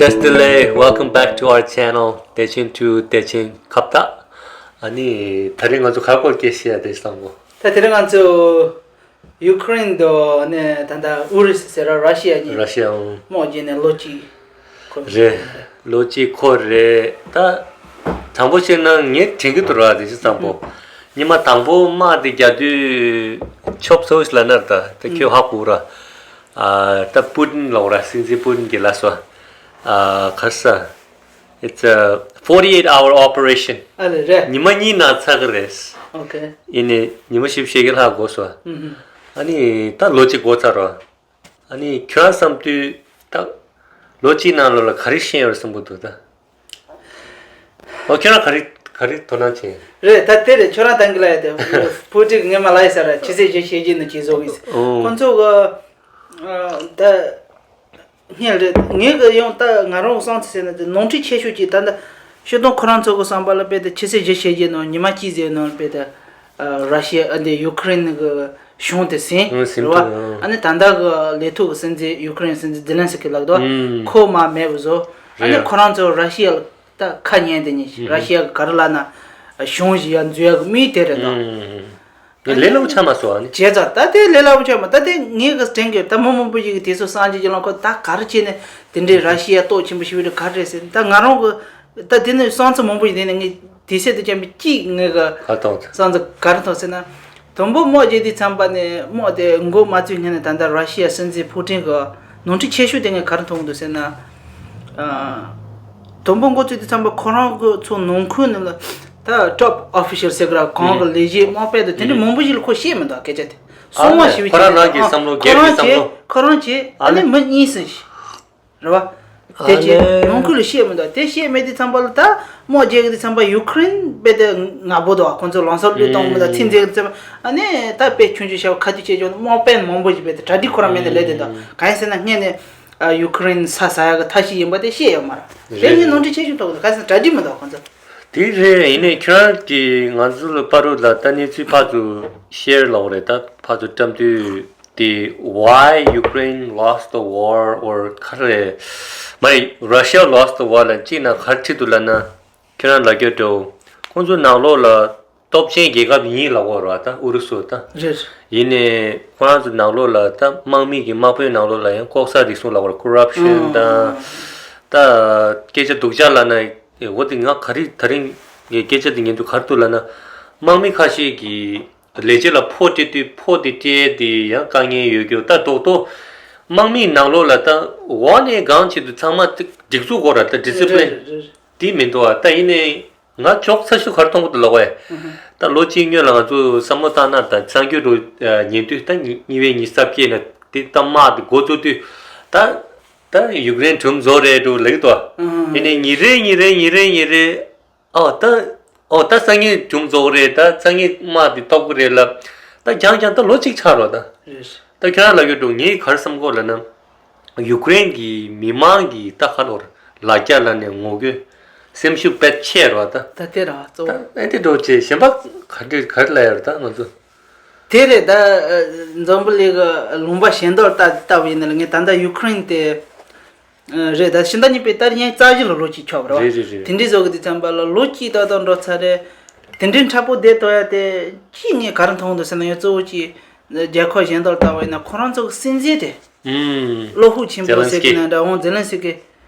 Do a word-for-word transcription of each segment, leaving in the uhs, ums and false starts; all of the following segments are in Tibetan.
བཀྲ་ཤིས་བདེ་ལེགས། Welcome back to our channel. བདེ་ཆེན་ཊུ། བདེ་ཆེན་ཁ་བརྡ། ཨ་ནི་ད་རེས་ང་ཚོ་ག་སྐོར་སྐད་བཤད་ཡ་དེ་བསམ་གོ། ད་དེ་རིང་ང་ཚོ་ཡུ་ཁུ་རེན་དང་ནས་ད་ལྟ་ཨུ་རུ་སུ་ཟེར་ར་ར་ཤི་ཡ་གཉིས་ར་ཤི་ཡ་འོང་རྨོག་རྒྱག་ནས་ལོ་གཅིག་འཁོར། རེད། ལོ་གཅིག་འཁོར་རེད་ད། དྲང་པོ་བཤད་ན་ངས་དྲན་གྱི་འདུག་ར། དེ་ཅི་བསམ་པོ། ཉི་མ་དང་པོ་དམག་དེ་རྒྱག་དུས་ཆོབ་སོ་ཞིག་ལ་ནར་ད་དེ་ཁྱོད་ཧ་གོ་ར། ཨ་ད་པུ་ཏིན་ལོག་ར། སྲིད་འཛིན་པུ་ཏིན་གྱི་ལ་སོ། ཨ་ཁ་ས། It's a forty-eight hour operation. ཨ་ལེ་རེད། ཉི་མ་གཉིས་ནང་ཚར་གི་རེད། ཨོ་ཁེ། ཡིན་ནའི་ཉི་མ་བཞི་བཅུ་ཞེ་བརྒྱད་ལྷག་འགོར་སོང་། ཨུ་ཧུ། ཨ་ནི་ད་ལོ་གཅིག་འགོར་ཚར་རོ། ཨ་ནི་ཁྱོད་རང་བསམ་དུས་ད་ལོ་གཅིག་ནང་ལོགས་ལ་ག་རེ་ཤེས་ཡོད་རེད་བསམ་གྱི་འདུག་ད། ཨོ་ཁྱོད་རང་ག་རེ་ག་རེ་དོ་སྣང་བྱེད། རེད་ད་དེ་རེད། ཁྱོད་རང་ད་གིན་ལབ་ཡ་དེ་པུ་ཏིན་ངས་མ་ལབ་ཡ་ས་ར་ཆི་ཟེར་ཞེ་བཤད་ཀྱི་ནི་ཅི་བཟོ་གི་ཨོ། ཁོང་ཚོ་གི་ཨ་ད། སྙན་རེད། ངས་གི་ཡང་ད་ང་རང་བསམ་ཚུལ་ཟེར་ན་དེ་ནོར་འཁྲུལ་ཆེ་ཤོས་ཀྱི་ད་ལྟ་ཤི་སྟོང་ཁོ་རང་ཚོ་གི་བསམ་པ་ལ་དཔེ་དེ་ཆི་ཟེར་ཞེ་བཤད་ཀྱི་ནོར་ཉི་མ་གཅིག་ཟེར་ནོར་དཔེ་དེ་ར་ཤི་ཡ་ཨ་འདི་ཡུ་ཁུ་རེན་གི་གཞུང་དེ་ཟིན་ཨང་ཟིན་རེད་བ། ཨང་། ཨ་ནི་ད་ལྟ་གི་ལས་ཐོག་གི་སྲིད་འཛིན་ཡུ་ཁུ་རེན་སྲིད་འཛིན་ཛེ་ལན་སི་ཀི་ལགས་དོ་ཨང་། ཁོ་མ་མེད་པ་བཟོ། ཨ་ནི་རེད། ཁོ་རང་ཚོ་ར་ཤི་ཡ་ལ་ད་ཁ་ཉན་དེ་ཉིན་ཨང་། ར་ཤི་ཡ་གི་ག་རེ་ལབ་ན་གཞུང་བཞི་ཡ་འཛུལ་ཡ་གི་མི་དེ་རེད་དོ། ཨང་། ལས་སླ་པོ་ཆགས་མ་སོང་ཨ་ནི། བྱས་ཙང་ད་ལྟའི་ལས་སླ་པོ་ཆགས་མ་ད་ལྟའི་ངས་གི་དྲན་གི་ད་མི་མང་པོ་ཞིག་གི་དེ་ཚོ་སངས་རྒྱས་ཀྱི་ལམ་ཁོ་ད་ག་རེ་བྱས་ནས་དེ་འདྲའི་ར་ཤི་ཡ་སྟོབས་ཆེན་པོ་ཞིག་རེད་ག་རེ་རེད་ཟེར་ད་ང་རང་གི་ད་དེ་ནས་བསམ་ཚུལ་མང་པོ་ཞིག་དེ་ནས་ངས་དེ་སེ་དེ་ཅན་པའི་གཅིག་ངས་གི་ག་ཐོག་བསམ་ཚུལ་ག་རེ་ཐོག་ཟེར་ན། དང་པོ་དམག་རྒྱག་དུས་ཙམ་པ་ནས་དམག་དེ་འགོ་མ་བཙུགས་སྔོན་ནས་ད་ལྟ་ར་ཤི་ཡ་སྲིད་འཛིན་ཕུ་ཏིན་གི་ནོར་འཁྲུལ་ཆེ་ཤོས་དེ་ངས་ག་རེ་མཐོང་གི་འདུག་ཟེར་ན། ཨ། དང་པོ་འགོ་བཙུགས་དུས་ཙམ་པ་ཁོ་རང་གི་ཚོ་ནང་ཁུལ་ནང་ལ་ད་top official ཟེར་གི་ར་གང་གི་ལས་བྱེད་དམག་དཔོན་དང་དེ་འདྲ་མང་པོ་ཞིག་ལ་ཁོ་བཤད་མི་འདུག་སྐད་ཆ་དེ། ཨ་གསང་བ་ནས་ཞིག་ཁོ་རང་བྱས་རང་གི་བསམ་བློ་ཨ་སྒེར་གྱི་བསམ་བློ། ཁོ་རང་བྱས་ཁོ་རང་བྱས་ཨ་ཨ་ནི་ནི་མི་གཉིས་སུ་ཞིག་རེད་བ། དེ་ཨ་རྗེས་ནི་ནང་ཁུལ་ལ་བཤད་མི་འདུག་དེ་བཤད་མེད་དུས་ཙམ་པ་ལ་ད་དམག་རྒྱག་གི་དུས་ཙམ་པ་ཡུ་ཁུ་རེན་དཔེ་དེ་ང་པོ་འདུག་ཁོང་ཚོ་ལང་ཚོར་སྤྲོད་གཏོང་མི་འདུག་ཨུམ། ཚིག་མཛད་གི་དུས་ཙམ་པ་ཨ་ནི་ད་དཔེ་ཆུང་ཆུང་བྱ་བ་ཁ་ཐུག་བྱེད་ཆོག་ན་དམག་དཔོན་མང་པོ་ཞིག་དཔེ་དེ་གྲ་སྒྲིག་ཁོ་རང་མེད་དེ་ལས་དེ་འདུག་ཨུམ། གང་ཡིན་ཟེར་ན་སྔོན་ནས་ཨ་ཡུ་ཁུ་རེན་ས་ཟ་ཡག་གི་ཐབས་ཤེས་ཡིན་པ་དེ་བཤད་ཡོད་མ་རེད། དེ་རེད་ངས་ནོར་འཁྲུལ་ཆེ་ཤོས་མཐོང་གི་འདུག་གང་ཡིན་ཟེར་ན་གྲ་སྒྲིག་མི་འདུག་ཁོང་ཚོ། དེ་རེད། ཡིན་ནའི་ཁྱོད་རང་གིས་ང་ཚོ་ལ་པ་རུ་ལ་ད་གནས་ཚུལ་ཕར་ཚུར་ཤེར་ལབ་རེད། ད་ཕར་ཚུར་བཀྲམ་དུས་དེ་Why Ukraine lost the war or ག་རེ་མ་རེད། Russia lost the war ལ་གཅིག་ན་ག་རེ་བྲིས་འདུག་ལབ་ན། ཁྱོད་རང་ལ་སྐྱོ་འགྲོ། ཁོང་ཚོ་ནང་ལོགས་ལ་སྟོབས་ཆེན་རྒྱལ་ཁབ་གཉིས་ལབ་དགོས་རེད་ད། ཨུ་རུ་སུ་ད། རེད། ཡིན་ནའི་ཁོ་རང་ཚོ་ནང་ལོགས་ལ་ད་དམག་མི་གི་དམག་དཔོན་ནང་ལོགས་ལ་ཡང་ལྐོག་ཟ་རུལ་སུངས་ལབ་དགོས་རེད། ཀོ་རབ་ཤན་དང་། ཨང་། ད་སྐད་ཆ་སྡུག་ཅག་ལབ་ན། འོ་དེ་ང་ག་རེ་ད་རིང་གི་སྐད་ཆ་དེ་ཉན་དུས་ག་རེ་འདུག་ལབ་ན། དམག་མི་ཁ་ཤས་ཀྱིས་ལས་བྱེད་ལ་ཕོགས་སྤྲད་དུས་ཕོགས་དེ་སྤྲད་དེ་ཡང་དཀའ་ངལ་ཡོད་རྒྱུ་ད་རྡོག་རྡོག་དམག་མིའི་ནང་ལོགས་ལ་ད་འོག་ནས་སྒང་ཆེད་དུ་ཚང་མ་སྒྲིག་འཛུགས་དགོས་ར་ད་ཌི་སི་པི་ལིན་རེད་རེད། དེ་མི་འདུག་ཨ། ད་ཡིན་ནའི་ང་ཅོག་ཚ་ཤོས་ག་རེ་མཐོང་གི་འདུག་ལབ་པས། ད་ལོ་གཅིག་སྔོན་ལ་ང་ཚོ་བསམ་བློ་བཏང་ན་ད་གསར་འགྱུར་རུ་ཉན་དུས་ད་གཉིས་པའི་ཉི་ཤུ་རྩ་བརྒྱད་ན་དེ་ད་དམག་དེ་འགོ་བཙུགས་དུས་ད། ད་ཡུཀ་རེན་གྲུབ་རྫོགས་རེད་འགྲོ་ལབ་ཀྱི་འདུག་ཨ། ཨང་། ཡིན་ནའི་ཉིན་རེ་ཉིན་རེ་ཉིན་རེ་ཉིན་རེ། ཨོ་ད། ཨོ་ད་སང་ཉིན་གྲུབ་རྫོགས་རེད། ད་སང་ཉིན་དམག་འདི་གཏོར་གི་རེད་ལབ། ད་རྐྱང་རྐྱང་ད་ལོ་གཅིག་ཆགས་རོགས་ད། རེད། ད་ཁྱོད་རང་ལབ་ཀྱི་འདུག་ངས་ག་རེ་བསམ་གོ་ལབ་ན། ཡུཀ་རེན་གྱི་མི་མང་གི་ད་ག་ལོར་ལ་རྒྱ་ལ་ནས་ངོ་རྒོལ་སེམས་ཤུགས་དཔེ་ཆེ་རོགས་ད། ད་དེ་ར་གཙོ་བོ། ད་ཨེ་དེ་འགྲོ་ཆེ་གཞན་པ་ག་འདྲ་ག་རེ་ལབ་ཡོད་རེད་ད་ང་ཚོ། དེ་རེད་ད། འཛམ་བུ་གླིང་གི་ལུང་པ་གཞན་དག་ལ་ལྟ་ལྟ་བ་ཡིན་ན་ལ་ངས་ད་ལྟ་ཡུ་ཁུ་རེན་དེ་རེད་ད་ཕྱི་ཟླ་གཉིས་པའི་ཏ་རིག་ཉེར་གཅིག་ལ་ལོ་གཅིག་ཆགས་པ་རེད་བ། རེད་རེད་རེད། དེ་འདྲའི་བཟོ་གི་དུས་ཙམ་པ་ལ་ལོ་གཅིག་ཏག་ཏག་འགྲོ་ཚར་རེད། དེ་འདྲའི་མཁྲེགས་པོ་བསྡད་ཐུབ་ཡ་དེ་གཅིག་ངས་ག་རེ་མཐོང་འདུག་ཟེར་ན་ཡང་གཙོ་བོ་གཅིག་རྒྱལ་ཁབ་གཞན་དག་ལ་ལྟ་བ་ཡིན་ན་ཁོ་རང་ཚོ་གི་སྲིད་འཛིན་དེ་ཨུམ། བློ་ཁོག་ཆེན་པོ་ཟེར་གི་ན་འདྲ་འོང་ཛེ་ལན་སི་ཀི།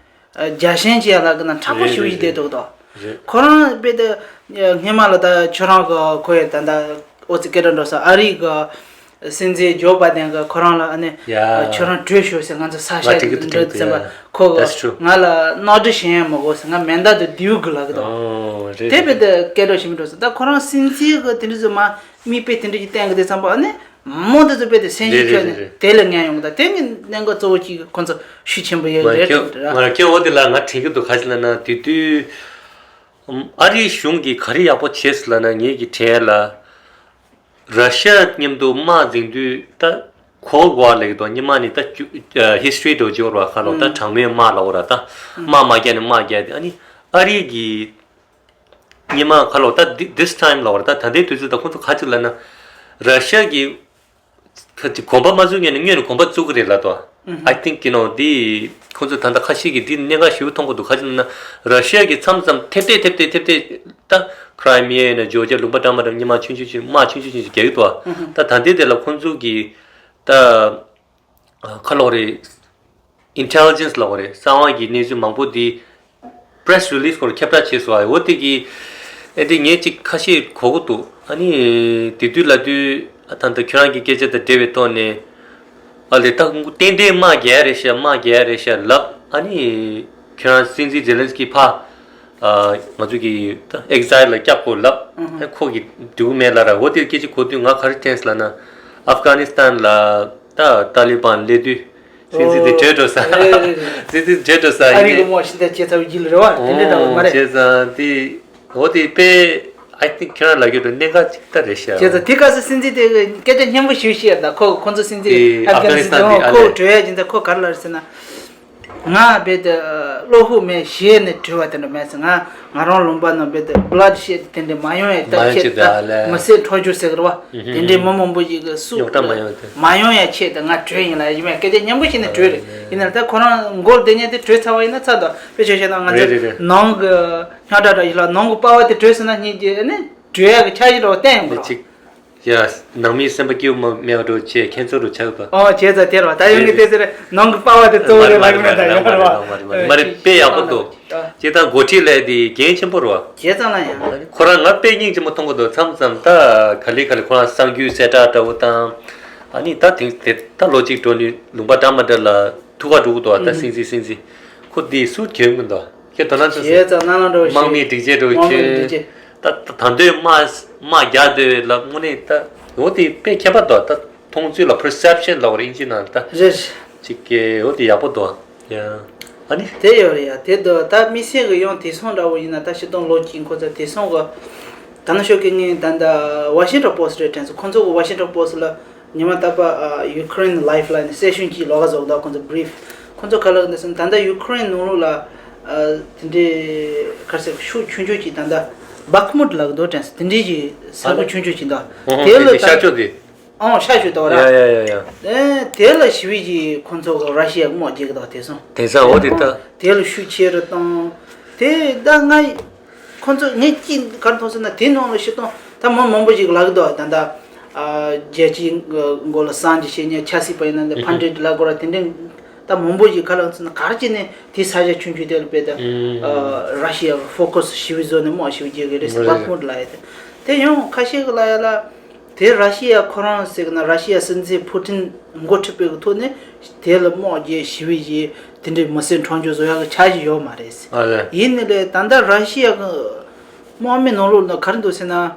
རྒྱལ་ཞེན་བྱེད་ཡ་ལ་གི་ན་མཁྲེགས་པོ་ཞེ་པོ་ཞིག་བསྡད་འདུག་དོ། རེད། ཁོ་རང་དཔེ་དེ་སྔོན་མ་ལ་ད་ཁྱོད་རང་གི་ཁོ་ཡི་ད་ད་ཨོ་ཙི་སྐད་སྒྲ་འགྲོ་ས་ཨ་རི་གི་སྲིད་འཛིན་ཇོ་བྷའི་ཌེན་གི་ཁོ་རང་ལ་ཨ་ནི་ཡ། ཁྱོད་རང་བྲོས་ཤོག་ཟེར་ང་ཚོ་ས་ང་ཆ་དྲན་གི་འདྲ་འདུག་ཟེར་བ་ཡ། ཁོ་གི་That's true. ང་ལ་གནག་དྲི་ཞིམ་ཡ་མི་དགོས་ཟེར་ང་མེ་མདའ་དེ་བསྡུས་དགོས་ལབ་གི་འདུག་ཨོ་རེད་དེ་རེད་དཔེ་རེད། དེ་སྐད་སྒྲ་ཞིག་མི་འགྲོ་ཟེར་ད་ཁོ་རང་སྲིད་འཛིན་གི་དེ་འདྲ་ཟེར་མ། མིག་དཔེ་དེ་འདྲ་ཞིག་བསྟན་གི་དེ་ཙམ་པ་ཨ་ནི་མོ་དེ་ཚོ་དཔེ་དེ་སེམས་ཤུགས་རེད་ཆོད་ནས་རེད་རེད། དེ་ལ་ངན་ཡོང་གི་ད་དེ་ངའི་གནད་འགག་གཙོ་བོ་གཅིག་ཁོ་ཚོ་ཤུགས་ཆེན་པོ་ཡོད་ང་རེད་ཁྱོད་དྲན་ང་རང་ཁྱོད་འོ་དེ་ལ་ང་དྲན་གི་འདུག་ག་ཅི་ལབ་ན་དེ་དུས་ཨ་རིའི་གཞུང་གིས་ག་རེ་ཡག་པོ་བྱས་སོང་ལབ་ན་ངེད་ཀྱི་དྲན་ལ་ར་ཤ་མཉམ་དུ་དམག་འཛིང་དུས་ད་Cold War ལབ་ཀྱི་འདུག་སྔོན་མ་ནས་ད་ཧི་སི་ཊོ་རི་འགྲོ་བརྗོད་ར་ཁ་ལོ་ད་གྲང་མོའི་དམག་ལབ་ར་ད་དམག་མ་རྒྱག་ནས་དམག་རྒྱག་དེ་ཨ་ནི་ཨ་རི་གི་སྔོན་མ་ཁ་ལོ་ད་thi- this time ལབ་པ་རེད་ད། ད་ལྟའི་དུས་ཚོད་ད་ཁོང་ཚོ་ག་ཅིག་ལབ་ན་ར་ཤ་གི་ ཁ་ཅིག་གོམ་པ་མ་བཙུགས་སྔོན་ནས་སྔོན་ནས་གོམ་པ་བཙུགས་ཀྱི་རེད་ལབ་དོ། I think you know འདི་ཁོང་ཚོ་ད་ལྟ་ཁ་ཤས་ཀྱིས་འདི་གནད་འགག་ཞེ་པོ་མཐོང་གི་འདུག་ག་ཅི་ན་ར་ཤི་ཡ་གིས་མཚམས་མཚམས་ཐེབས་ཐེབས་ཐེབས་ཐེབས་ཐེབས་ད་ཁྲའི་མི་ཡ་ཡིན་ན་ཇོར་ཇ་ལུང་པ་འདྲ་མ་འདྲ་ཉི་མ་ཆུང་ཆུང་ཆུང་དམག་ཆུང་ཆུང་ཆུང་ཞིག་རྒྱག་གི་འདུག་ད་ད་ལྟའི་དེ་ལ་ཁོང་ཚོ་གིས་ད་ཁ་ལོག་རེད། Intelligence ལབ་དགོས་རེད། གསང་བ་གི་གནས་ཚུལ་མང་པོ་འདི་press release སྐོར་ཁྱབ་བསྒྲགས་བྱས་སོང་ཨ། འོ་དེ་གི་ཨེ་འདི་ངས་ཅིག་ཁ་ཤས་གོ་གི་འདུག་ཨ་ནི་དེ་དུས་ལ་དུས་ད་ལྟ་ཁྱོད་རང་གི་སྐད་ཆ་དང་འབྲེལ་བའི་ཐོག་ནས་ཨ་ལས་ད་ཏན་ཏན་དམག་རྒྱག་ཡ་རེད་ཤག་དམག་རྒྱག་ཡ་རེད་ཤག་ལབ། ཨ་ནི་ཁྱོད་རང་སྲིད་འཛིན་ཛེ་ལན་སི་ཀི་ཕར་ཨ་ང་ཚོ་གི་ད་ཨེག་ཛའིལ་ལ་བསྐྱབ་དགོས་ལབ། ཨ་ཁོ་གི་འགྲིག་མེད་ལབ་ར། འོ་དེ་སྐད་ཆ་གོ་དུས་ང་ག་རེ་དྲན་སོང་ལབ་ན་ཨབ་གྷ་ནི་སི་ཐན་ལ་ད་ཏཱ་ལི་བན་སླེབས་དུས། སྲིད་འཛིན་དེ་བྲོས་འགྲོ་ས། རེད་རེད་རེད། སྲིད་འཛིན་བྲོས་འགྲོ་ས་ཨ་རི་ཡིན་གི་ནི། མོ་ཤི་ད་བྱས་ཚར་བའི་རྒྱུ་ལ་རེད་བ། དེ་འདྲ་འདྲ་བ་མ་རེད། བྱས་ཙང་དེ་འོ་དེ་དཔེ་I think ཁྱོད་རང་ལ་རྒྱུ་དང་གནད་འགག་ཅིག་ད་རེད་ཤག་བྱས་ཙང་དེ་སྐབས་སུ་སྲིད་འཛིན་དེ་སྐད་ཆ་སྙན་པོ་ཞིག་བཤད་ད་ཁོ་ཁོ་ཚོ་སྲིད་འཛིན་དེ་ཨབ་གྷ་ནི་སི་ཐན་དེ་ཨ་ཁོ་ལས་བྲོས་ཡ་ཅིག་ད་ཁོ་ག་རེ་ལབ་ཟེར་ན། ང་རྦད་དེ་བློ་ཕུགས་མེད་ཞེད་ནས་བྲོས་བ་དེ་འདྲ་མེད་ཟེར། ང་ང་རང་ལུང་པ་ནང་རྦད་དེ་blood shed དེ་འདྲ་མ་ཡོང་ཡ་ད་མ་ཡོང་ཆེད་ཆེད་ད་ད་ལས་མི་བསད་འཕྲོག་བཅོམ་ཟེར་གི་རེད་བ། དེ་འདྲའི་མི་མང་པོ་ཞིག་གི་སུ་རྙོག་དྲ་མ་ཡོང་དེ། མ་ཡོང་ཡ་ཆེད་དུ་ང་བྲོས་ཡིན་ལ་ཡིན་མེད་སྐད་ཆ་སྙན་པོ་བྱས་ནས་བྲོས་རེད། ཡིན་ནའང་ད་ཁོ་རང་མགོ་བདེ་ཉེ་དེ་བྲོས་ཚར་བ་ཡིན་ན་ཚར་དང་དཔེ་ཆ་བཤད་ན་ང་རེད་ཚོ་རེད་རེད། ནང་གི་རྙོག་དྲ་འདྲ་ཡིན་ལ་ནང་གི་པ་བ་དེ་བྲོས་སོང་ན་སྙིང་རྗེ་ནི་བྲོས་ཡ་གི་འཆར་གཞི་འདྲ་བ་བསྟན་ཡོང་གི་རེད། ཅིག་ཡ། ནང་མིའི་སེམས་པ་སྐྱིད་པོ་མེད་པ་འདྲ་བྱས་ཁྱེད་ཚོ་རུ་ཆགས་པ། ཨོ་བྱས་ཙང་དེ་རེད་བ། ད་ཡོང་གི་དེ་ཟེར་ནང་གི་པ་བ་དེ་གཙོ་བོ་རེད་ལབ་གི་མེད་ད་ཡོང་རེད་བ། མ་རེད་དཔེ་ཡག་པོ་འདུག་ཅེས་དང་འགོ་ཁྲིད་ལས་དེ་འགན་ཆེན་པོ་རེད་བ། བྱས་ཙང་ལ་ཡང་། ཁོ་རང་ང་དཔེ་སྙིང་རྗེ་མོ་མཐོང་གི་འདུག་མཚམས་མཚམས་ད་ག་ལེ་ག་ལེ་ཁོ་རང་གསར་འགྱུར་གསལ་བསྒྲགས་འདྲ་བོ་དང་། ཨ་ནི་ད་དེང་དེ་ད་ལོ་གཅིག་འགྲོ་ནི་ལུང་པ་འདྲ་མ་འདྲ་ལ་ཐུག་ག་འགྲོ་གི་འདུག་ད་སྲིད་འཛིན་སྲིད་འཛིན་ཁོ་དེ་སུ་གྱོན་གི་འདུག་ཁྱེད་དོ་སྣང་ཆུ་བྱས་ཙང་ནང་ལ་འགྲོ་དམག་མིའི་སྒྲིག་ཆས་འགྲོ་དམག་མིའི་ཁྱོད་སྒྲིག་ཆས། ད་ད་དུང་དམག་དམག་རྒྱག་འདོད་ལ་དངོས་གནས་ད་འོ་དེ་དཔེ་ཁྱད་པར་འདུག་ད་མཐོང་ཚུལ་ལ་perception ལབ་པ་རེད་ཨིན་ཇི་ནང་ད། རེད། ཅིག་གི་འོ་དེ་ཡག་པོ་འདུག་ཡ། ཨ་ནི། དེ་ཡོད་རེད་ཡ། དེ་འདུག་ད་དམིགས་བསལ་གི་ཡང་དེང་སང་འདྲ་བོ་ཡིན་ན་ད་སྤྱིར་བཏང་ལོ་གཅིག་འཁོར་ཚར་དེང་སང་གི་ད་ནང་ཞོགས་ཀྱི་ངས་ད་ལྟ་Washington Post རེད་དྲན་སོང་། ཁོང་ཚོ་གི་Washington Post ལ་ཉི་མ་རྟག་པ་ཨ་Ukraine Lifeline སེ་ཤུན་གྱིས་ལོགས་ཀ་བཟོ་གི་འདུག་ཁོང་ཚོ་brief ཁོང་ཚོ་ག་ལབ་གི་འདུག་ཟེར་ན་ད་ལྟ་Ukraine ནང་ལོགས་ལ་ཨ་དེ་འདྲའི་ག་རེ་ཟེར་ཤུགས་ཆུང་ཆུང་ཅིག་ད་ལྟ་Bakhmut ལབ་གི་འདུག་དྲན་སོང་། དེ་འདྲའི་ཅིག་ས་ཁུལ་ཆུང་ཆུང་ཅིག་འདུག་ཨོ་དེ་ལ་དེ་ཤར་ད་ཕྱོགས་དེ། ཨོ་ཤ་ཤུ་དོ་ར། ཡ་ཡ་ཡ་ཡ། ཨེ་དེ་ལ་ཞི་བའི་གི་ཁོང་ཚོ་གི་ར་ཤི་ཡ་དམག་རྒྱག་གི་དོ་དེ་སོང་། དེང་སང་འོ་དེ་ལྟ། དེ་ལ་ཤུགས་ཆེ་རུ་བཏང་། དེ་ད་ང་ཁོང་ཚོ་ངས་ཅི་གར་མཐོང་སོང་ན་དེ་ནང་ལ་ཤི་སྟོང་ད་མི་མང་པོ་ཞིག་ལབ་གི་དོ་ད་ད་རྒྱལ་སྤྱིའི་མགོ་ལ་སངས་རྒྱས་བཤེས་གཉེན་ཆབ་སྲིད་པ་ཡིན་ན་འདི་ཕན་འབྲས་ལ་གོ་ར་དེ་འདྲའི་ད་མང་པོ་ཞིག་ག་ལ་སོང་ན་གར་ཅི་ནས་དེ་ས་ཆ་ཆུང་ཆུང་དེ་ལ་དཔེ་ད་ར་ཤི་ཡ་གི་ཕོ་ཁོ་སི་ཞི་བའི་བཟོ་ནས་དམག་ཞི་བའི་རྒྱག་གི་རེད་ཟེར་བག་མུར་ལ་ཡ་དེ་དེ་ཡང་ཁ་ཤས་གི་ལ་ཡ་ལ། དེ་ར་ཤི་ཡ་ཁོ་རང་ཟེར་གི་ན་ར་ཤི་ཡ་སྲིད་འཛིན་ཕུ་ཏིན་འགོ་ཁྲིད་པའི་གི་ཐོག་ནས་དེ་ལ་དམག་རྒྱག་ཞི་བའི་ཡིས་དེ་འདྲའི་མི་སེར་མཐོང་ཆུང་བཟོ་ཡག་གི་འཆར་གཞི་ཡོད་མ་རེད། ཨ་ལས། ཡིན་ནི་ལས་ད་ལྟ་ར་ཤི་ཡ་གི་དམག་མི་ནང་ལོགས་ན་ག་རེ་འདུག་ཟེར་ན།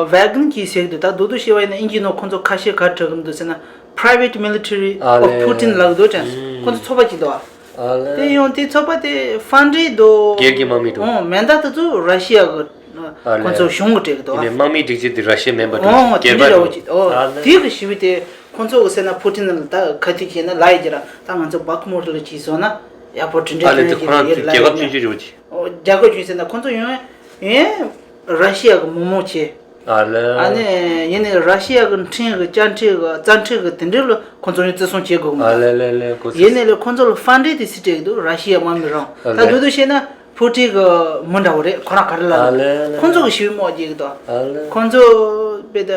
ཝེ་གན་གྱིས་ཟེར་གི་འདུག་ད་རྡོག་རྡོག་བཤད་པ་ཡིན་ན་ཨིན་ཇིའི་ནང་ཁོང་ཚོ་ཁ་ཤས་ག་རེ་གྲགས་གི་འདུག་ཟེར་ན་Private Military ཨ་of ལས། Putin ལབ་གི་འདུག་དྲན་ཁོང་ཚོ་ཚོགས་པ་གཅིག་འདུག་ཨ། ཨ་ལས། དེ་ཡང་དེ་ཚོགས་པ་དེ་ཕན་འབྲས་འདུག་སྒེར་གྱི་དམག་མི་འདུག་ཨོ་མེ་མདའ་དེ་ཚོ་ར་ཤི་ཡ་གི་ཨ་ལས། ཁོང་ཚོ་གཞུང་གི་སྤྲད་གི་འདུག་ཡིན་ནའི་དམག་མིའི་སྒྲིག་ཆས་དེ་ར་ཤི་ཡའི་མིན་པ་འདྲ་ཨོ་ཞིག་སྒེར་པ་འདྲ་བོ་ཅིག་ཨོ་ཨ་ལས། དེ་གི་ཞི་བའི་དེ་ཁོང་ཚོ་གི་ཟེར་ན་ཕུ་ཏིན་ལ་ད་ཁ་ཐུག་བྱས་ན་ལ་ཡི་ཀྱི་ར་ད་ང་ཚོ་བག་མུར་ལ་ཅིག་བཟོ་ན་ཡག་པོ་གྲུབ་འབྲས་ཨ་ལས། ཐོན་དེ་ཁོ་རང་ཡོད་ཚོ་ལ་རྒྱལ་ཁབ་ཡོད་ཆུང་ཆུང་རེད་བོ་ཅིག་ཨོ་རྒྱལ་ཁབ་ཆུང་ཟེར་ན་ཁོང་ཚོ་ཡོང་ཡོང་ར་ཤི་ཡ་གི་མི་མང་ཆེ། ཨ་ལས། ཨ་ནི་ཡིན་ནའི་ར་ཤི་ཡ་གི་ཁྲིམས་གི་བཅའ་ཁྲིམས་གི་རྩ་ཁྲིམས་གི་དེ་འདྲའི་ལ་ཁོང་ཚོ་ཡང་བརྩི་སྲུང་བྱེད་དགོས་གི་མ་ཨ་ལས་ལས་ལས་གོ་ཡིན་ནའི་ལས་ཁོང་ཚོ་ལ་ཕན་འབྲས་དེ་སུས་སྤྲད་གི་འདུག་ར་ཤི་ཡ་དམག་མི་རང་ཨ་ད་ལས། དུ་དུ་བཤད་ན་ཕུ་ཏིན་གི་མི་འདྲ་བོ་རེད་ཁོ་རང་ག་རེ་ལ་ཨ་ལས་ལས། ཁོང་ཚོ་གི་ཞི་བའི་དམག་རྒྱག་གི་འདུག་ཨ་ལས། ཁོང་ཚོ་དཔེ་ད་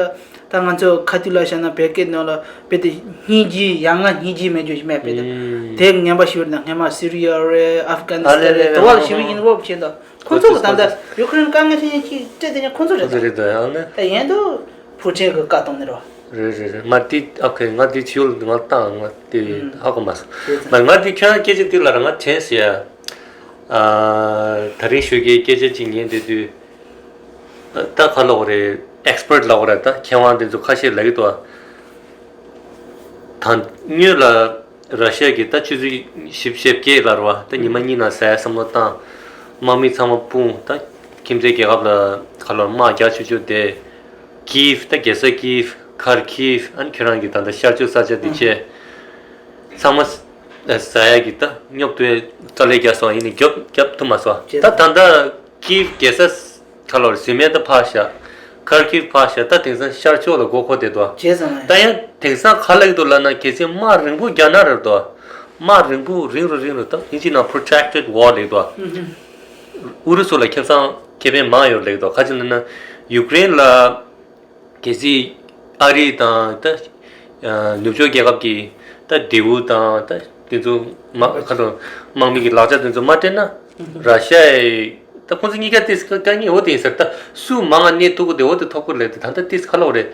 ད་ང་ཚོ་ཁ་ཐུག་ལ་བཤད་ན་བོད་སྐད་ནང་ལ་དཔེ་དེ་སྙིང་རྗེ་ཡ་ང་སྙིང་རྗེ་མེད་རྒྱུ་ཞིག་མེད་དཔེ་དེ་ཨུམ། དེ་ངན་པ་ཞི་བའི་ན་སྔན་མ་སི་རི་ཡ་རེད་ཨབ་གྷ་ནི་སི་ཐན་རེད་ཨ་ལས་ལས་དེ་བ་ལ་ཞི་བའི་ཡིན་བབ་བྱས་འདུག་ཁོ་ཚོ་གི་ད་ལྟ་ཡུ་ཁུ་རེན་དཀའ་ངལ་ཐེབས་མཁན་གྱི་སྤྲད་དེ་ཀྱང་ཁོ་ཚོ་རེད་ཁོ་ཚོ་ད། རེད་ད་ཡང་ན། ད་ཡན་དུ་ཕུ་ཁྲིན་གི་བཀའ་གཏོང་ནི་རོ། རེད་རེད་རེད། ང་དེ་ཨ་ཁེ་ང་དེ་ཕྱི་ཡུལ་ང་བཏང་ང་དེ་ཧ་གོ་མ་སོང་། རེད་ད། མ་ང་དེ་ཁྱོད་རང་སྐད་ཆ་དེ་ལ་ར་ང་དྲན་སོང་ཡ། ཨ་ད་རིང་ཞོགས་ཀའི་སྐད་ཆ་ཅིག་ཉན་བསྡད་དུས། ད་ག་ལབ་དགོས་རེད། ཨེག་སི་པར་ཊི་ལབ་དགོས་རེད། ད་མཁས་དབང་དེ་ཚོ་ཁ་ཤས་ལབ་ཀྱི་འདུག་ཨ། ད་སྔོན་ལ་ར་ཤི་ཡ་གིས་ད་ཆུ་ཚོད་བཞི་བཅུ་ཞེ་བརྒྱད་ལ་རེད་བ། ད་ཉི་མ་གཉིས་ནང་ཟ་ཡ་བསམ་བློ་བཏང་། དམག་མི་ཚང་མ་སྤུངས། ད་ཁྱིམ་མཚེས་རྒྱལ་ཁབ་ལ་ཁ་ལོར་དམག་རྒྱག་ཆོག་ཆོག་དེ། ཀིབ་ད་རྒྱལ་ས་ཀིབ་ཁར་ཁིབ་ཨ་ནི་ཁྱོད་རང་གི་ད་ལྟ་ཤར་ཕྱོགས་ས་ཆ་འདི་བཅས། ཚང་མ་ཟ་ཡ་གི་ད་སྙོབ་ཐུབ་པའི་དཀའ་ལས་རྒྱག་སོང་ཡིན་ནི་རྒྱབ་རྒྱབ་ཐུབ་མ་སོང་། ད་ད་ལྟ་ཀིབ་རྒྱལ་ས་ཁ་ལོར་ཟིན་མེད་ད་ཕར་བཞག་ཁར་ཀིབ་ཕར་བཞག་ད་དེང་སང་ཤར་ཕྱོགས་ལ་མགོ་འཁོར་བསྡད་འདུག་བྱས་ཙང་། ད་ཡང་དེང་སང་ག་ལབ་ཀྱི་འདུག་ལབ་ན། གལ་སྲིད་དམག་རིང་པོ་རྒྱག་ན་རེད་འདུག་དམག་རིང་པོ་རིང་རུ་རིང་རུ་ད་ཨིན་ཇི་ནང་protracted war ལབ་ཀྱི་འདུག་ཨུ་རུ་སུ་ལ་ཁེ་བཟང་ཁེ་ཕན་མང་ཡོད་ལབ་ཀྱི་འདུག་ག་ཅི་ལབ་ན་ཡུཀ་རེན་ལ། གལ་སྲིད་ཨ་རི་དང་ད་ནུབ་ཕྱོགས་རྒྱལ་ཁབ་ཀྱི་ད་འབྲས་བུ་དང་ད་དེ་ཚོ་མ་ཁ་ཐོག་དམག་མི་གི་ལག་ཆ་དེ་ཚོ་མ་སྤྲད་ན། ར་ཤ་ཡི་ད་ཁོང་ཚོ་གཉིས་ཀ་ཏིས་དཀའ་ངལ་འོ་དེ་ཡིན་ཟེར། ད་སུ་མང་ང་གནས་ཐུབ་ཀྱི་དེ་འོ་དེ་ཐོབ་ཀྱི་རེད། དེ་ད་ལྟ་ཏིས་ཁ་ལོག་རེད།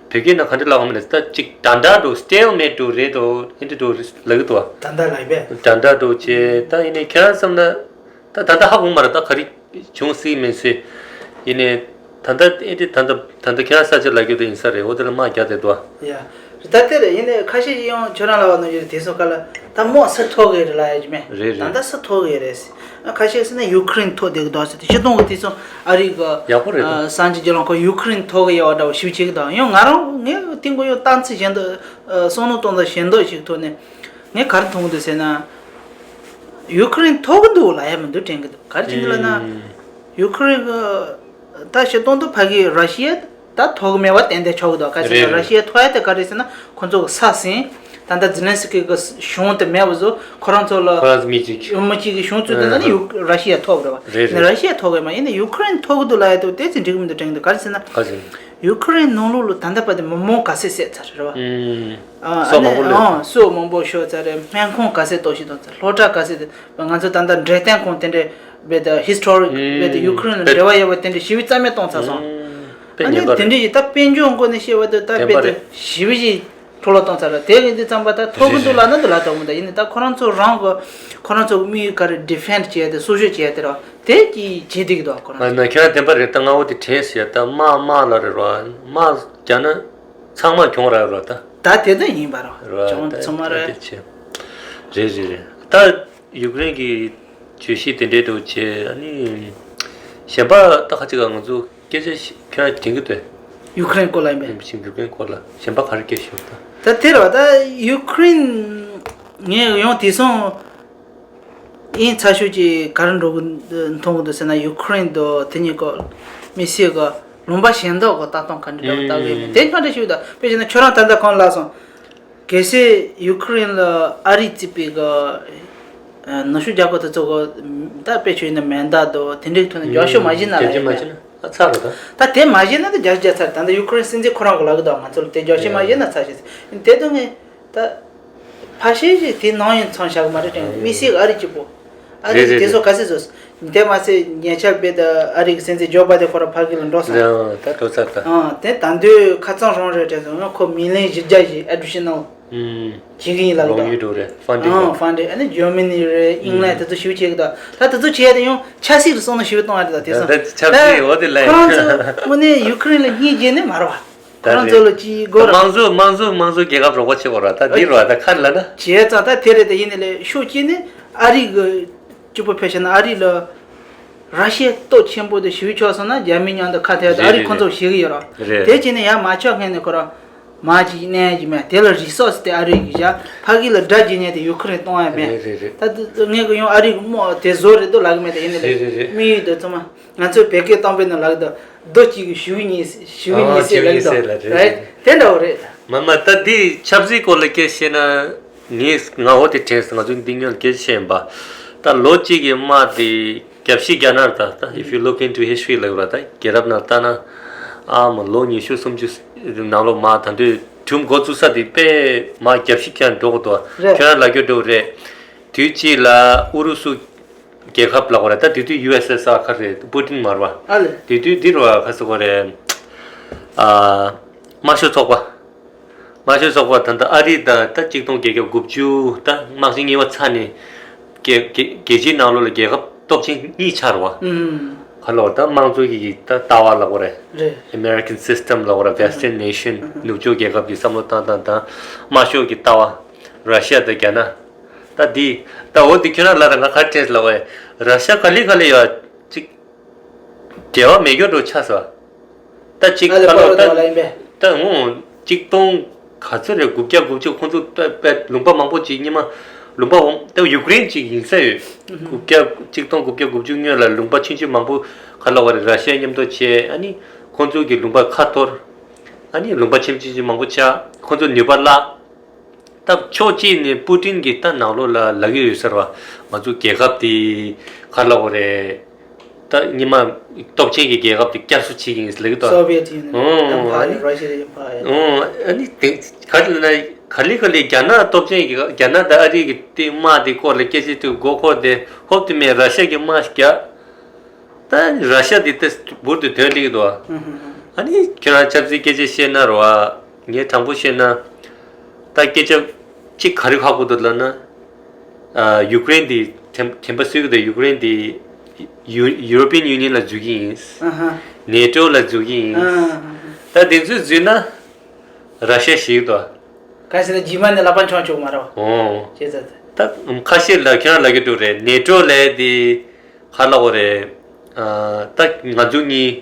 བོད་སྐད་ནང་ག་འདྲ་ལབ་དགོས་མིན་ལབ་ད་ཅིག་ད་འདྲ་འགྲོ་stalemate འགྲོ་རེད་འགྲོ་ཨེ་འདྲ་འགྲོ་ལབ་ཀྱི་འདུག་ད་འདྲ་ལབ་པས། ད་འདྲ་འགྲོ་བྱས་ད་ཡིན་ནའི་ཁྱེད་རང་བསམ་ན། ད་ད་ལྟ་ཧ་གོ་མ་རེད། ད་ག་རེ་བྱུང་སྲིད་མིན་སྲིད། ཡིན་ནའི་ད་ལྟ་ཨེ་འདྲ་ད་ལྟ་ད་ལྟ་ཁྱེད་རང་ས་ཆ་ལ་རྒྱུ་དེ་ཡིན་ས་རེད། འོ་དེ་ལ་དམག་རྒྱག་བསྡད་འདུག་ཡ། ད་དེ་རེད། ཡིན་ནའི་ཁ་ཤས་ཡང་ཁྱོད་རང་ལ་བ་ནོ་ཡོད་དེ་སོ་ག་ལ་ད་དམག་སུ་ཐོག་གི་རེད་ལ་ཡ་ཅི་མེད། རེད་རེད། ད་ལྟ་སུ་ཐོག་གི་རེད། ཁ་ཤས་ཟེར་ན་ཡུ་ཁུ་རེན་ཐོག་བསྡད་གི་འདུག་ཟེར་ཏེ་སྤྱི་སྟོང་གི་དེ་ཚོ་ཨ་རི་གི་ཡག་པོ་རེད་ད། སངས་རྒྱས་རྒྱ་ལོ་ཁོ་ཡུ་ཁུ་རེན་ཐོག་གི་ཡ་བ་འདྲ་བ་ཞིབ་བྱེད་གི་འདུག་ཡང་ང་རང་ངས་ཏིང་གོ་ཡོད་གཏམ་ཚིག་གཞན་དུ་བསམ་བློ་གཏོང་ས་གཞན་དག་ཞིག་ཐོག་ནས། ངས་ག་རེ་མཐོང་གི་འདུག་ཟེར་ན། ཡུ་ཁུ་རེན་ཐོག་གི་འདུག་ལབ་ཡ་མི་འདུག་དྲན་གི་འདུག་ག་རེ་བྱེད་ཀྱི་ལབ་ན། ཡུ་ཁུ་རེན་གི་ད་ཤི་སྟོང་དུ་ཕ་གི་ར་ཤི་ཡ་ད་ཐོག་གི་མེད་པ་ཏན་ཏན་ཆོག་གི་འདུག་ག་རེ་བྱེད་ཀྱི་རེད། ར་ཤི་ཡ་ཐོག་ཡ་དེ་ག་རེ་ཟེར་ན་ཁོ་ཚོ་གི་ས་ཟིན། ད་ལྟ་ཛི་ལན་སི་ཀི་གི་གཞུང་དེ་མེད་པ་བཟོ་ཁོ་རང་ཚོ་ལ་ཁོ་རང་ཚོ་མི་གཅིག་མི་གཅིག་གི་གཞུང་བཙུགས་དེ་ན་ནི་ཡུ་ར་ཤི་ཡ་ཐོག་རེད་བ། རེད་ནི་རེད། ར་ཤི་ཡ་ཐོག་གི་མ་ཡིན་ན་ཡུ་ཁུ་རེན་ཐོག་གི་འདུག་ལབ་ཡ་དེ་དེ་ཚོ་འགྲིག་གི་མི་འདུག་དྲན་གི་འདུག་ག་རེ་ཟེར་ན། ག་རེ་ཟེར། ཡུ་ཁུ་རེན་ནང་ལོགས་ལ་ད་ལྟ་བར་དུ་མི་མང་ག་ཚད་བསད་ཚར་རེད་བ། ཨུམ། ཨ་སོ་མང་པོ་ལས། ཨ་སོ་མང་པོ་ཤོར་ཚར་རེད། སྨན་ཁང་ག་ཚད་གཏོར་བཤིག་བཏང་ཚར། སློབ་གྲྭ་ག་ཚད་དེ་ང་ཚོ་ད་ལྟ་འབྲས་ལྡན་ཁང་དེ་འདྲའི་བེད་ད་ཧི་སི་ཊོ་རི་ཨུམ་བེད་ད་ཡུ་ཁུ་རེན་ལ་དཔེ་འབྲེལ་བ་ཡོད་པ་དེ་འདྲའི་ཞི་བའི་རྩ་མེད་བཏང་ཚར་སོང་། ཨུམ་དཔེ་ཨ་ནི་ངན་པ་དེ་རེད། འདྲའི་ཡི་ད་དཔལ་འབྱོར་སྒོ་ནས་བཤད་པ་དེ་ད་བདེན་པ་བེད་ད་རེད། ཞི་བའི་ཞིག་འཕྲོ་བརླག་བཏང་ཚར་ར། དེ་ཡིན་དུས་ཙམ་པ་ད་ཐོག་གི་འདུག་ལབ་ན་འདུག་ལབ་ཐོག་མི་ད་ཡིན་ནི་ད་ཁོ་རང་ཚོ་རང་གི་ཁོ་རང་ཚོ་གི་དམིགས་ཡུལ་ག་རེ་ཌི་ཕེན་ཌི་བྱས་ཏེ་སྲུང་སྐྱོབ་བྱས་ཏེ་ར་དེ་གི་བྱེད་བསྡད་ཀྱི་འདུག་ཁོ་རང་ང་ཚོ། ན་ཁྱོད་རང་བདེན་པ་རེད། ད་ང་འོ་དེ་དྲན་ཟེར་ད་དམག་དམག་ལ་རེད་ར་དམག་རྒྱག་ན་ཚང་མ་གྱོང་རག་ར་ད། ད་དེ་ད་ཡིན་པ་ར་ར་གྱོང་ད་ཚང་མ་ད་རེད། དེ་ཆེ། རེད་རེད་རེད། ད་ཡུཀ་རེན་གི་བརྗོད་གཞི་དེ་འདྲའི་འགྲོ་བྱས་ཨ་ནི། གཞན་པ་ད་ཁ་ཅིག་ག་ང་ཚོ་སྐད་ཆ་ཞིག་ཁྱོད་རང་དྲན་གི་འདུག་ཡུཀ་རེན་སྐོར་ལ་ཡིན་པས། ཡུཀ་རེན་སྐོར་ལ་གཞན་པ་ག་རེ་སྐད་ཤོད་ད། ད་དེ་རེད་བ། ད་ཡུཀ་རེན་ངས་ཡང་དེང་སང་ཨིན་ཚ་ཤོས་ཀྱི་ག་རེ་འགྲོ་གི་མཐོང་གི་འདུག་ཟེར་ན་ཡུཀ་རེན་དུ་དེ་གཉིས་ཀ་མི་སེར་གི་ལུང་པ་གཞན་དག་གི་ལྟ་སྟངས་ག་འདྲ་འདྲ་བ་ལྟ་གི་ཡོད་མེད་དེ་ག་འདྲ་ཞིག་ད་དཔེ་བྱས་ན་ཁྱོད་རང་ད་ལྟ་གང་ལབ་སོང་། གལ་སྲིད་ཡུ་ཁུ་རེན་ལ་ཨ་རི་བརྩིས་པའི་གི་ནུབ་ཕྱོགས་རྒྱལ་ཁབ་དེ་ཚོ་གི་ད་དཔེ་ཆོས་ཡིན་ན་མེ་མདའ་དང་དེ་འདྲའི་ཐོག་ནས་རྒྱབ་སྐྱོར་མ་བྱས་ན་ལ་རྒྱབ་སྐྱོར་མ་བྱས་ན་ཨ་ཚར་རེད་ད། ད་དེ་མ་བྱས་ན་ད་རྒྱབ་སྐྱོར་ཚར། ད་ལྟ་ཡུ་ཁུ་རེན་སྲིད་འཛིན་ཁོ་རང་གི་ལབ་གི་འདུག་ང་ཚོ་ལ་དེ་རྒྱབ་སྐྱོར་མ་བྱས་ན་ཚར་ཞེས་ཟེར། དེ་དོན་ངས་ད་ཕལ་ཆེར་ཞིག་དེ་ནང་ཡང་ཚང་བཞག་གི་མ་རེད་དྲན། དམིགས་བསལ་ཨ་རི་གཅིག་པོ། ཨ་རི་རེད་རེད་དེ་ཚོ་རེད། ག་ཚོད་བཟོས། དེ་མ་ཚད་ཉེ་ཆར་བེད་ཨ་རི་གི་སྲིད་འཛིན་ཇོ་བྷའི་ཌེན་ཁོ་རང་ཕ་གི་ལ་འགྲོ་སོང་། རེད་ད་འགྲོ་ཚར་ད། ཨང་དེ་ད་དུང་ཁ་ཚང་རང་རེད་དྲན་སོང་། ཁོ་མི་ལན་བཞི་བརྒྱ་ཞིག་ཨེ་ཌི་ཤི་ནལ་ཨུམ། བྱེད་ཀྱི་ཡིན་ལབ་ལོང་ཡུལ་འགྲོ་རེད་ཧྥན་ཌི་ཨང་ཁོ། ཧྥན་ཌི་ཨ་ནི་ཇར་མ་ནི་རེད་ཨིང་ལན་ཨུམ། དེ་ཚོ་ཞིབ་བྱེད་ཀྱི་ད། ད་དེ་ཚོ་བྱས་ཏེ་ཡང་ཆབ་སྲིད་ལ་སོང་ན་ཞིབ་གཏོང་ཡ་རེད་ད་དེ་སོང་། ད་ཆབ་སྲིད་འོ་དེ་ལན། ཁོ་རང་ཚོ་དངོས་གནས་ཡུ་ཁུ་རེན་ལ་སྙིང་རྗེ་ནི་མ་རེད་བ། ཁོ་རང་ཚོ་ལ་ཅི་དགོས་ར། དམངས་གཙོ་དམངས་གཙོ་དམངས་གཙོ་རྒྱལ་ཁབ་རོགས་པ་བྱེད་དགོས་ར་ད་འདི་ར་ད་ཁ་ལ་ན། བྱས་ཙང་ད་དེ་རེད་ད། ཡིན་ནི་ལས་ཤོག་གཅིག་ནི་ཨ་རི་གི་གཅིག་པོ་ཕལ་ཆེར་ན་ཨ་རི་ལ་ར་ཤི་ཡ་སྟོབས་ཆེན་པོ་དེ་ཞུགས་ཆོག་སོང་ན་རྒྱ་མི་མཉམ་དུ་ཁ་ཐད་དུ་ཨ་རི་ཁོང་ཚོ་ཞིག་གི་ཡོད་ར། རེད། དེ་བྱས་ནས་ཡ་མ་ཆོག་མཁན་ནི་ཁོ་ར་མ་ཅིག་གནས་ཀྱི་མེད། དེ་ལ་རི་སོ་སི་དེ་ཨ་རི་གི་བཞག་ཕ་གི་ལ་དགྲ་བྱེད་མཁན་དེ་ཡུ་ཁུ་རེན་གཏོང་ཡ་མེད། རེད་རེད་རེད། ད་ངས་གི་ཡང་ཨ་རི་གི་དམག་དེ་བཟོ་རེད་འདུག་ལབ་གི་མེད། དེ་ཡིན་ནི་རེད་རེད་རེད། དམིགས་ཡུལ་དེ་ཚང་མ། ང་ཚོའི་བོད་སྐད་གཏམ་དཔེ་ནང་ལབ་ཀྱི་འདུག་རྡོ་གཅིག་གིས་གཞུ་གཉིས་གཞུ་ཨ་གཉིས་གཞུ་བསད་ལབ་གཉིས་ཀྱི་འདུག་བསད་ལ་རེད། རེད་དེ་འདྲ་བོ་རེད། མ་མ་ད་འདི་ཆབ་སྲིད་སྐོར་ལ་སྐད་བཤད་ན་ངས་ང་འོ་དེ་དྲན་སོང་། ང་ཚོ་འདི་སྔོན་སྐད་ཆ་བཤད་ཡིན་པ། ད་ལོ་གཅིག་གི་དམག་དེ་རྒྱབ་ཤིག་རྒྱག་ན་ར་ད་ད་if you look into history ལབ་ར་ད་རྒྱལ་རབས་ནང་ལྟ་ན་ཨ་མ་ལོ་ཉི་ཤུ་སུམ་ཅུ་ནང་ལོགས་མ་ད་འདོད་གྲུམ་འགོ་བཙུགས་ས་དེ་དཔེ་མ་རྒྱབ་ཤིག་ཀྱང་འགྲོ་གི་འདུག་རེད། ཁྱོད་རང་ལབ་རྒྱུ་འདྲ་བོ་རེད། དུས་གཅིག་ལ་ཨུ་རུ་སུ། རྒྱལ་ཁབ་ལབ་དགོས་རེད། ད་དེ་དུས་ཡུ་ཨེས་ཨེས་ཨར་ག་རེད། པུ་ཏིན་མ་རེད་བ། ཨ་ལེ། དེ་དུས་འདི་རུ་བ་ག་ཟེར་དགོས་རེད། ཨ། དམར་ཤོག་ཚོགས་པ། དམར་ཤོག་ཚོགས་པ་ད་ལྟ་ཨ་རི་དང་ད་གཅིག་སྟོང་བརྒྱད་བརྒྱ་དགུ་བཅུ་ད་དམག་ཆེན་གཉིས་པ་ཚར་ནས་རྒྱལ་རྒྱལ་རྒྱལ་སྤྱིའི་ནང་ལོགས་ལ་རྒྱལ་ཁབ་སྟོབས་ཆེན་གཉིས་ཆགས་རེད་བ། ཨུམ། ག་ལབ་ད་དམངས་གཙོ་གི་ད་ལྟ་བ་ལབ་དགོས་རེད། རེད། American system ལབ་དགོས་རེད། Western nation ནུབ་ཕྱོགས་རྒྱལ་ཁབ་ཀྱི་བསམ་བློ་བཏང་སྟངས་དང་དམར་ཤོག་གི་ལྟ་བ། ར་ཤི་ཡ་དང་རྒྱ་ནག་ད་འདི། ད་འོ་འདི་ཁྱོད་རང་ལ་ད་ང་ག་རེ་དྲན་ལབ་པས། ར་ཤི་ཡ་ག་ལེ་ག་ལེ་ཡོད་ཅིག་འབྲེལ་བ་མེད་རྒྱུ་འགྲོ་ཆགས་སོང་། ད་ཅིག་ཨ་ལེ་ཁ་ལོ་པར་ད་ལ་ཡིན་པས། ད་འོ་གཅིག་སྟོང་ག་ཚོད་རེད། དགུ་བརྒྱ་དགུ་བཅུ་ཁོང་ཚོ་ད་པད་ལུང་པ་མང་པོ་ཅིག་སྔོན་མ་ལུང་པ་འོང་ད་ཡུཀ་རེན་ཅིག་ཡིན་ས་ཡོད། དགུ་བརྒྱ་གཅིག་སྟོང་དགུ་བརྒྱ་དགུ་བཅུ་སྔོན་ལ་ལུང་པ་ཆུང་ཆུང་མང་པོ་ག་ལབ་དགོས་རེད། ར་ཤི་ཡ་མཉམ་དུ་བྱས་ཨ་ནི། ཁོང་ཚོ་གི་ལུང་པ་ཁ་འཐོར། ཨ་ནི་ལུང་པ་ཆུང་ཆུང་ཆུང་མང་པོ་ཆགས། ཁོང་ཚོ་ནུས་པ་བརླག། ད་ཕྱོགས་གཅིག་ནས་པུ་ཏིན་གྱིས་ད་ནང་ལོགས་ལ་ལབ་ཀྱི་ཡོད་ཟེར་བ། ང་ཚོ་རྒྱལ་ཁབ་དེ་ག་རེ་ལབ་དགོས་རེད། ད་སྔོན་མ་སྟོབས་ཆེན་གྱི་རྒྱལ་ཁབ་དེ་བསྐྱར་གསོ་བྱེད་ཀྱི་ཡིན་ཟེར་ལབ་ཀྱི་འདུག Soviet Union ཨོ་ཨ་Empire ནི་Russian Empire ཨོ་ཨ་ནི་དེ་ག་རེ་ལབ་ན་ག་ལེ་ག་ལེ་རྒྱ་ནག་སྟོབས་ཆེན་གྱི་རྒྱ་ནག་དང་ཨ་རི་གི་དེ་དམག་དེ་སྐོར་ལ་སྐད་ཆ་དེ་མགོ་འཁོར་ཏེ་ཧོབ་ཏེ་མེད་ར་ཤ་གི་དམག་རྒྱག་ད་ར་ཤ་དེ་ད་འབུར་དུ་དོན་སླེབས་ཀྱི་འདུག་ཨ་ནི་ཁྱོད་རང་ཆབ་སྲིད་སྐད་ཆ་བཤད་ན་རེད་བ། ངས་དྲང་པོ་བཤད་ན། ད་སྐད་ཆ་གཅིག་ག་རེ་ཧ་གོ་འདུག་ལབ་ན། ཨ་ཡུཀ་རེན་དེ་དྲན་དྲན་པ་གསོས་ཀྱི་འདུག་ཡུཀ་རེན་དེ་ཡུ་European Union ལ་འཛུལ་གྱི་ཡིན། ཨ་ཧ། NATO ལ་འཛུལ་གྱི་ཡིན། ཨ་ཧ། ད་དེ་ཚོས་འཛུལ་ན་ར་ཤ་ཞིག་འདུག་གང་ཟེར་ན་རྗེས་མ་ནས་ལག་པ་འཆང་ཆོག་མ་རེད་བ། ཨོ། བྱས་ཙང་། ད་ཁ་ཤས་ལ་ཁྱེད་རང་ལབ་ཀྱི་འདུག་རེད། NATO ལབ་དེ་ག་ལབ་དགོས་རེད། ཨ་ད་ང་ཚོ་གཉིས་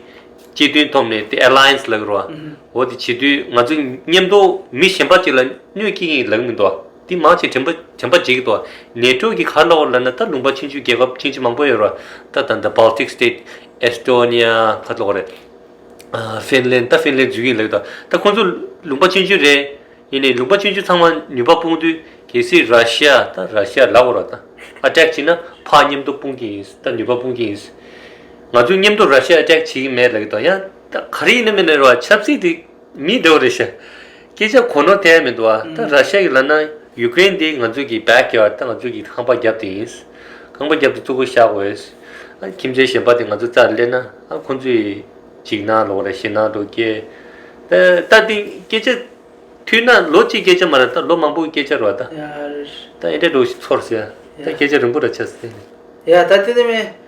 སྤྱི་མཐུན་ཐོག་ནས་དེ་alliance ལབ་ཀྱི་རེད་བ། ཨུ་ཧུ། འོ་དེ་བྱེད་དུས་ང་ཚོ་མཉམ་དུ་མི་གཞན་པ་ཅིག་ལ་གནོད་སྐྱེལ་གྱི་ཡིན་ལབ་ཀྱི་མི་འདུག་དེ་མང་ཆེ་དྲན་པ་དྲན་པ་བརྗེད་ཀྱི་འདུག NATO གི་ག་ལབ་དགོས་ལབ་ན་ད་ལུང་པ་ཆུང་ཆུང་རྒྱལ་ཁབ་ཆུང་ཆུང་མང་པོ་ཡོད་རེད་བ། ད་ད་ད་Baltic State Estonia ག་ལབ་དགོས་རེད། ཨ་ཧྥིན་ལན་ད་ཧྥིན་ལན་འཛུལ་གྱི་ཡིན་ལབ་ཀྱི་འདུག་ད་ཁོང་ཚོ་ལུང་པ་ཆུང་ཆུང་རེད། ཡིན་ནའི་ལུང་པ་ཆུང་ཆུང་ཚང་མ་ནུས་པ་སྤུངས་དུས་གལ་སྲིད་ར་ཤི་ཡ་ད་ར་ཤི་ཡ་ལབ་དགོས་རེད་ད། attack བྱས་ན་ཕར་མཉམ་དུ་སྤུངས་ཀྱི་ཡིན། ད་ནུས་པ་སྤུངས་ཀྱི་ཡིན། ང་ཚོ་མཉམ་དུ་ར་ཤི་ཡ་attack བྱེད་ཀྱི་མེད་ལབ་ཀྱི་འདུག་ཡང་ད་ག་རེ་ཡིན་ན་མིན་ན་རེད་བ། ཆབ་སྲིད་དེ་མི་འདྲ་བོ་རེད་ཤག་སྐད་ཆ་གོ་ནོར་ཐེབས་མི་འདུག་བ། ད་ར་ཤི་ཡ་གིས་ལབ་ན་ཡུཀ་རེན་དེ་ང་ཚོ་གི་backyard ད་ང་ཚོ་གི་ཁང་པ་རྒྱབ་དེ་ཡིན། ཁང་པ་རྒྱབ་དེ་བཙུགས་པ་བཞག་དགོས། ཨ་ཁྱིམ་མཚེས་གཞན་པ་དེ་ང་ཚོ་རྩར་སླེབས་ན་ཨ་ཁོང་ཚོས་འཇིགས་སྣང་ལོག་རེད། ཞེད་སྣང་འགྲོ་སྐྱེ། ད་ད་དེ་སྐད་ཆ། མཐུད་ན་ལོ་གཅིག་སྐད་ཆ་མ་རེད། ད་ལོ་མང་པོའི་སྐད་ཆ་རེད་བ་ད། ཡ་རེད། ད་ཨེ་འདྲ་འགྲོ་ཞིག་ཚོར་ཟེར། ད་ཡ། སྐད་ཆ་རིང་པོ་ར་ཆགས་ཟེར། ཡ་ད་དེ་ནི་མེད།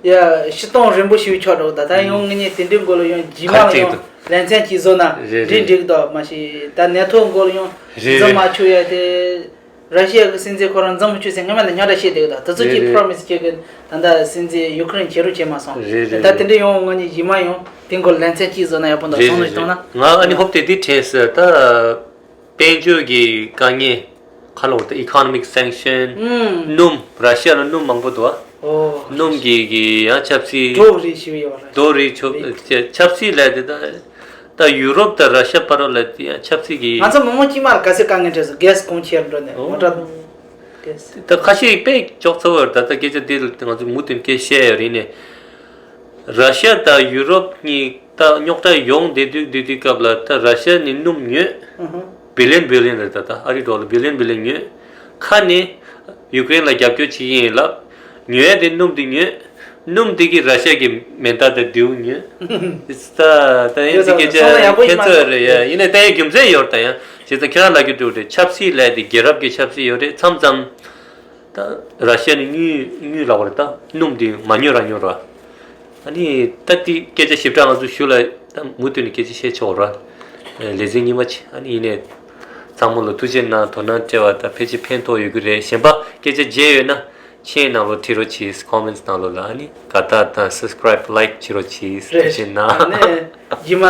ཡ་ཕྱི་གཏོང་རིང་པོ་ཞིག་ཆགས་འགྲོ། ད་ད་ཡང་ངེད་གཉིས་དེ་འདྲའི་མགོ་ལ་ཡང་རྗེས་མ་ག་ལ་ཡང་ཚིག་འདུག་ལེ་ཚན་གཅིག་བཟོ་ན་རེད་འགྲིག་རེད། འགྲིག་འདུག་མ་གཞི་ད་ནད་ཐོག་མགོ་ལ་ཡང་རེད་འཛིན་རེད། མ་བཅུག་ཡ་དེ། ར་ཤི་ཡ་གི་སྲིད་འཛིན་ཁོ་རང་འཛིན་མི་བཅུག་ཟེར་སྔ་མ་ནས་ཉོག་དྲ་བཤད་བསྡད་ཡོད། ད་དེ་ཚོ་རེད་ཅིག་རེད། པྲོ་མི་སི་བྱེད་གི། ད་ལྟ་སྲིད་འཛིན་ཡུ་ཁུ་རེན་བྱེད་རོགས་བྱེད་མ་སོང་། རེད་རེད་ད་དེ་རེད། འདྲ་ཡོང་ང་གཉིས་རྗེས་མ་ཡང་དེ་མགོ་ལེ་ཚན་གཅིག་བཟོ་ན་ཡག་པོ་འདུག་རེད་བསམ་བློ་རེད་ཞིག་གཏོང་ན། རེད། ང་ཨ་ནི་ཧོབ་སྟེ་འདི་དྲན་སོང་། ད་དཔལ་འབྱོར་གྱི་དཀའ་ངལ་ག་ལ་འོ་ད་economic sanction ཨུམ། སྣུམ་ར་ཤི་ཡ་ལ་སྣུམ་མང་པོ་འདུག་ཨ། ཨོ། སྣུམ་གྱི་གི་ཡང་ཆབ་སྲིད་འགྲོ་གི་རེད་ཞུ་ཡོད་རེད། འགྲོ་རེད་ཆོ་རེད། ཆབ་སྲིད་ལས་དེ་ད། ད་ཡུ་རོབ་དང་ར་ཤ་བར་ལ་དེ་ཡང་ཆབ་སྲིད་ཀྱི། ང་ཚོ་མི་མང་དཀྱུས་མ་ལ་ག་ཚོད་དཀའ་ངལ་འཕྲད་སོང་། གྷེ་སི་གོང་ཆེར་འགྲོ་ནས་ཨོ། མོ་ཊ་གྷེ་སི། ད་ཁ་ཤས་དཔེ་ལྕོགས་ཚ་བོ་ད་ལྟ་སྐད་ཆ་འདི་ལ་ང་ཚོ་མུ་མཐུད་སྐད་བཤད་ཡ་རེད་ནས། ར་ཤ་དང་ཡུ་རོབ་གཉིས་ད་རྙོག་དྲ་ཡོང་བསྡད་དུས་དུས་དུས་སྐབས་ལ་ད་ར་ཤ་ནས་སྣུམ་ཉོས། ཨུ་ཧུ། བི་ལིན་བི་ལིན་རེད། ད་ད་ཨ་རི་ཌོ་ལར་བི་ལིན་བི་ལིན་ཉོས། ཁ་ནས་ཡུ་ཀེ་རེན་ལ་རྒྱབ་སྐྱོར་བྱེད་ཀྱི་ཡིན་ལབ། ཉོས་དེ་སྣུམ་དེ་ཉོས། སྣུམ་དེ་གིས་ར་ཤ་གི་མེ་མདའ་དང་མདེའུ་ཉོས། ད་ད་ཡིན་ཙི་སྐད་ཆ་ཁྱད་མཚར་རེད་ཡ། ཡིན་ནའི་ད་ཡིན་རྒྱུ་མཚན་ཡོད་ད་ཡ། བྱས་ཙང་ཁྱེད་རང་ལབ་རྒྱུ་འདུག་རེད། ཆབ་སྲིད་ལས་དེ་རྒྱལ་རབས་ཀྱི་ཆབ་སྲིད་ཡོད་རེད་མཚམས་མཚམས། ད་ར་ཤ་ནི་དངུལ་དངུལ་ལབ་པ་རེད། ད་སྣུམ་དེ་མ་ཉོ་ར་ཉོ་ར། ཨ་ནི་ད་དེ་སྐད་ཆ་ཞིབ་ཕྲ་ང་ཚོ་ཞུ་ལ་ད་མུ་མཐུད་ནས་སྐད་ཆ་བཤད་ཆོག་ར། ལེ་ཚན་རྙིང་མ་ཆེ། ཨ་ནི་ཡིན་ནའི་ཚང་མ་ལ་ཐུགས་རྗེ་གནང་། དོ་སྣང་སྤྲད་པ་ད་ཕལ་ཆེར་ཕན་ཐོགས་ཡོད་ཀྱི་རེད། གཞན་པ་སྐད་ཆ་བརྗེད་ཡོད་ན་མཆན་ནང་ལོགས་བྲིས་རོགས་གྱིས། ཀོ་མེན་ཊི་ནང་ལོགས་ལ། ཨ་ནི་དགའ་རྟགས་དང་སབ་སི་ཀ་རའིབ་ལའིཀ་བྱེད་རོགས་གྱིས། ཐུགས་རྗེ་གནང་། ཨ་ནི་རྗེས་མ་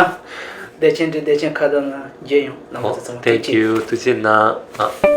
བདེ་ཆེན་འདྲི་བདེ་ཆེན་ཁ་བརྡ་ནང་མཇལ་ཡོང་། རྣམ་པ་ཚོ་ཚང་མ་ཐུགས་རྗེ་ཆེ། Thank you. ཐུགས་རྗེ་གནང་།